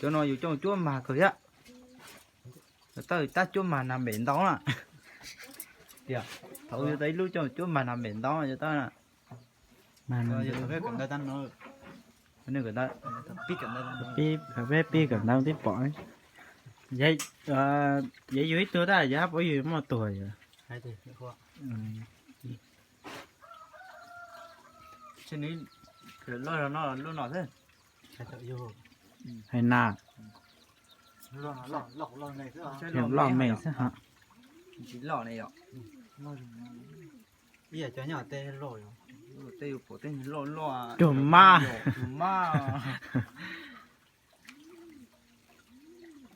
Cov no yus coj cuab mag kawg thiab. Cov tab tab cuab mag nag npem ntau na. Tias thaum yus tau ib lub coj cuab mag nag npem ntau cov tab na. Peb pib kawm ntawv tib pom. Yog yus ib tug tab yog hab pov yus muaj tuag yom. Hais na. Loj me xwb ha. Tsis loj ne yom. Ib yam cov nyob tej loj, tej yus pom tej loj loj. Cuag mab. Cuag mab.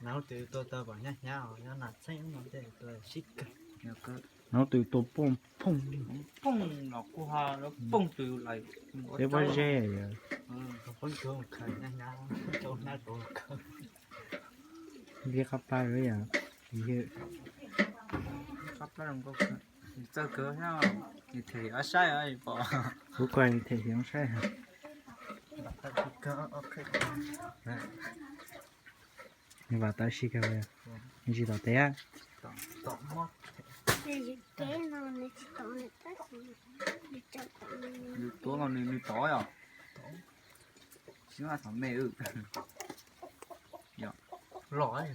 Nag hnub twg tua tau pom hnyav hnyav os, nyob Nag Txheeb no tej tua sib kawg. Nag hnub twg tua poob phooj. Poob los kuj ha, poob twg lawm. Peb pob zeb yom. Poob twg khaws hnyav hnyav, rau hnab rau kawg. Ntiab qab plab yom. Qab plab zoo nkauj kawg. Txawj kawg thiab, nws them ob saib pom. Kuv kuj them ob saib. Nws vam tawv si kawg, nws tsis tom tev. Nws tuav los nws nws tod yom. Tsis muaj thaum me. Loj.